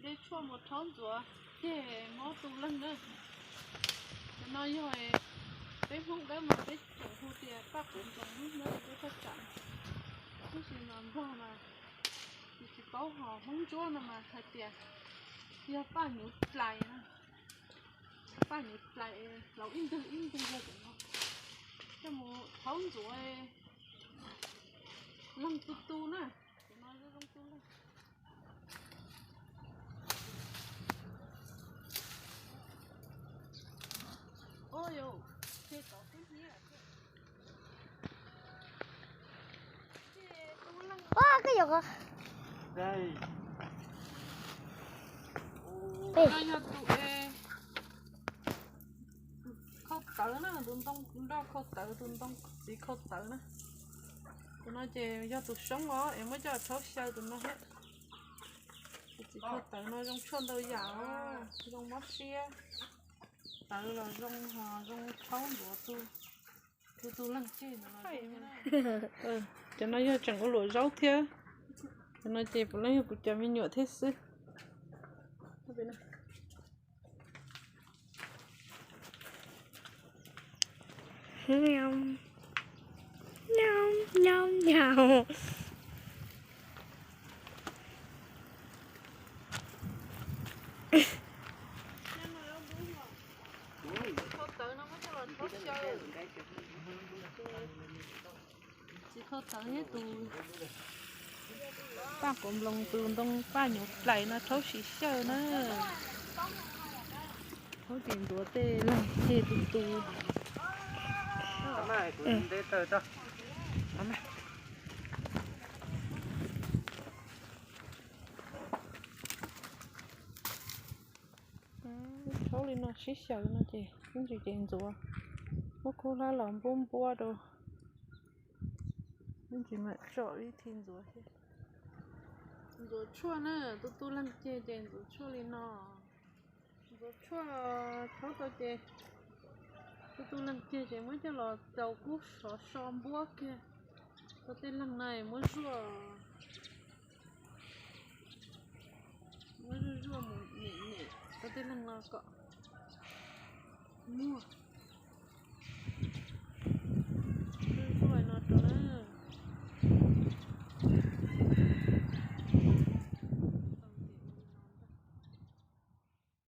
Tej tshuaj mus rhaub ntxuav ceg mob tu leeg na. Cov no yog peb Hmoob dawb mas peb tseem hu tias paj quav nploos na, peb thaj tsam. Tab sis mas Nplog mas tsis paub, ho Hmoob Ntsuab no mas hais tias yog paj nyuv dlais na. Paj nyuv dlais hlauv ib ntwg ib ntwg yog cov no. Coj mus rhaub ntxuav leeg tu tu na. Cov no zoo tu leeg. Ua koj yog, yog tus khau tawv na, tus ntoo nroj khau tawv, tus ntoo txiv khau tawv na. Tus no ces yog tus soob os, es muab coj rhaub xyaw tus no thiab. Tus txiv khau tawv no zoo tshuaj ntau yam os, zoo mob siab. Tawv los zoo, ho zoo rhaub ntxuav tu, tu tu leeg ceg no. Cov no yog tseem ua luam zaub thiab. Cov no ces puav leej yog kuv cov me nyuam thiab xwb. Nyob nyob nyob. Txiv khau tawv thiab tus paj quav nploos, tus ntoo paj nyuv dlais no rhaub sim xyaw na. Rhaub ces ntxuav tej leeg ceg tu tu. Rhaub li no sib xyaw no ces ib ntsis ces ntxuav, muab khaub hlab los npuab npuab rau, ib ntsis mam tsom ib thi ntxuav thiab. Ntxuav tshuaj na, tu tu leeg ceg ces ntxuav tshuaj li no. Ntxuav tshuaj thaub tau ces tu tu leeg ceg ces muab coj los rau kub sov so npuab kiag rau tej leeg na, muab zuaj, muab zuaj zuaj mus nyem nyem rau tej leeg no kom muag.